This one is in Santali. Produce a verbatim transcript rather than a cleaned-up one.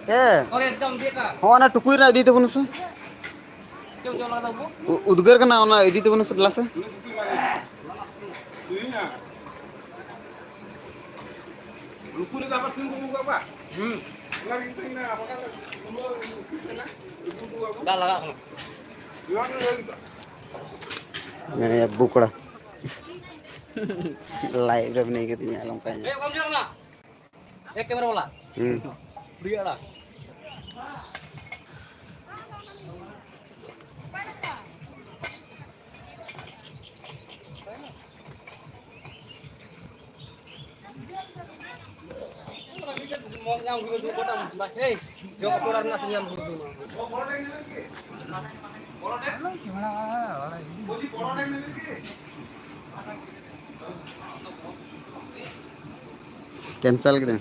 ᱦᱮᱸ᱾ ᱦᱚᱸ, ᱚᱱᱟ ᱴᱩᱠᱩᱡ ᱨᱮᱱᱟᱜ ᱤᱫᱤ ᱛᱟᱵᱚᱱ ᱢᱮᱥᱮ᱾ ᱪᱮᱫ ᱮᱢ ᱡᱚᱢ ᱞᱟᱜᱟᱫᱟ ᱵᱟᱹᱵᱩ? ᱩ-, ᱩᱫᱽᱜᱟᱹᱨ ᱠᱟᱱᱟ, ᱚᱱᱟ ᱤᱫᱤ ᱛᱟᱵᱚᱱ ᱢᱮᱥᱮ ᱫᱮᱞᱟ ᱥᱮ᱾ ᱦᱩᱸ᱾ ᱫᱟᱜ ᱞᱟᱜᱟᱜ ᱠᱟᱱᱟ᱾ ᱢᱮᱱᱮ ᱟᱵᱚ ᱠᱚᱲᱟ᱾ ᱞᱟᱭᱤᱵᱷ ᱨᱮ ᱢᱮᱱᱟᱭ ᱠᱟᱫᱤᱧᱟ, ᱟᱞᱚᱢ ᱠᱟᱭ ᱧᱟ᱾ ᱮ, ᱵᱟᱢ ᱧᱮᱞ ᱠᱟᱱᱟ? ᱮ, ᱠᱮᱢᱮᱨᱟ ᱵᱟᱞᱟ᱾ ᱦᱩᱸ᱾ ᱵᱷᱤᱰᱤᱭᱳ ᱟᱲᱟᱜ᱾ Cancel ᱠᱤᱫᱟᱹᱧ᱾